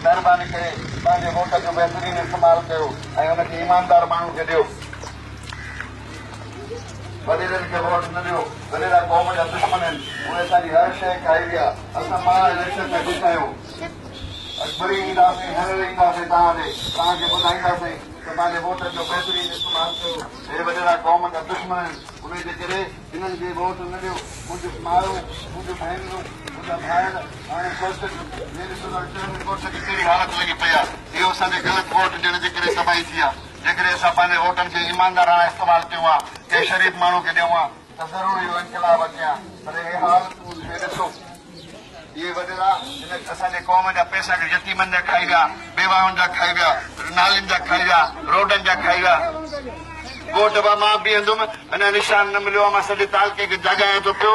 مهرباني ڪري پنهنجي ووٽ جو بهترين استعمال ڪيو ۽ ان کي ايماندار ماڻهو کي ڏيو. وڏيرن کي ووٽ نه ڏيو. وڏيرا قوم جا دشمن آهن. اهي اسان جي هر شيء کائي ويا. اسان پاڻ اليڪشن ۾ جيتايون. اڄ وري اينداسين، هينئر اينداسين توهان ڏي، توهان کي ٻڌائينداسين ته پنهنجي ووٽ جو بهترين استعمال ڪيو. هي وڏيرا قوم جا دشمن آهن. انهي جي ڪري هنن کي ووٽ نه ڏيو. منهنجون مائرون، منهنجون ڀينرون، منهنجا ڀائر هاڻي سوچن، هي ڏسو ته شهر ۽ ڳوٺ جي ڪهڙي حالت لڳي پئي آهي. اهو اسان جي غلط ووٽ ڏيڻ جي ڪري تباهي ٿي آهي. جيڪڏهن اسان پنهنجي ووٽن کي ايمانداراڻه استعمال ڪيون ها، ڪنهن شريف ماڻهو کي ڏيون ها ته ضرور اهو انقلاب اچي ها. پر هي حالتون هي ڏسو. اهي وڏيرا هن اسان جي قوم جا پئسا يتيمن جا کائي ويا، بيواهن جا کائي ويا، نالين جا کائي ويا، روڊن جا کائي ويا. ڳوٺ به مان بيهندم، اڃا نشان نه مليو آهي، مان سڄي تعلقي کي جاڳايان ٿو پيو.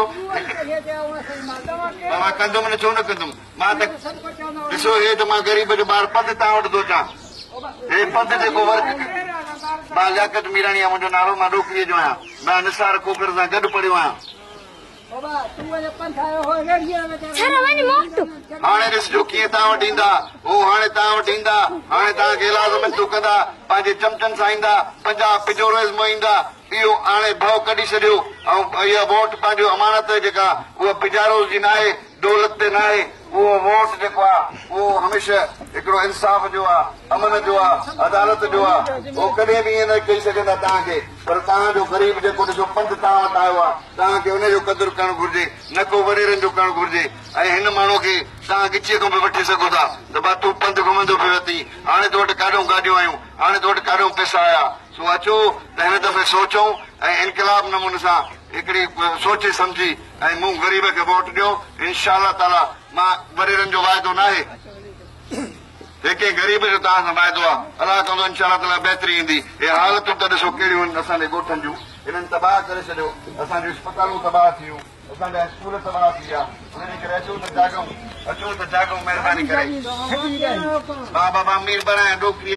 بابا ڪندم نه ڇو نه ڪندم، مان ته ڏسو هي ته مان غريب جو ٻار پنڌ تان وٽ ٿو اچان، هي پنڌ جيڪو ورڪ مان لياقت ميراڻي آهي منهنجو نالو، مان ڏوڪريء جو آهيان، مان نثار کوکر سان گڏ پڙهيو آهيان. هاڻي ڏسجو ڪيئن توهان وٽ ايندا. هو هاڻي توهان وٽ ايندا. هاڻي توهان کي ايلاز منٿون ڪندا. پنهنجي چمچن سان ايندا. پنجاهه پجوروز مان ايندا. اهو هاڻي ڀؤ ڪڍي ڇڏيو ۽ اها ووٽ پنهنجو امانت جيڪا اها پجاروز جي ناهي، دولت تي ناهي. اهو ووٽ جيڪو آ اهو هميشه هڪڙو انصاف جو آ، امن جو آ، عدالت جو آ. اهو ڪڏهن به ائين نه چئي سگهندا توهان کي. پر توهان جو غريب جيڪو ڏسو پنڌ توهان وٽ آيو آ، توهان کي ان جو قدر ڪرڻ گهرجي، نه ڪو وڏيرن جو ڪرڻ گهرجي. ۽ هن ماڻهوء کي توهان ڳچيء کان به وٺي سگهو ٿا ته با تون پنڌ گهمندو پيو وتين، هاڻي تو وٽ ڪاڏئون گاڏيون آيون، هاڻي تو وٽ ڪاڏئون پئسا آيا. سو اچو ته هن دفعي سوچون ۽ انقلاب نموني سان هڪڙي سوچي سمجهي ۽ مون غريب کي ووٽ ڏيو. انشاء الله تعاليٰ مان وڏيرن جو واعدو ناهي. هي ڪنهن غريب جو توهان سان واعدو آ. الله ڪندو انشاء الله تعاليٰ بهتري ايندي. هي حالتون ته ڏسو ڪهڙيون آهن اسان جي ڳوٺن جون. هنن تباهه ڪري ڇڏيو. اسان جون اسپتالون تباهه ٿيون. اسان جا اسڪول تباهه ٿي ويا. ان جي ڪري اچو ته جاڳون. اچو ته جاڳون مهرباني ڪري. مان بابا مير بڻايان ڏوڪري.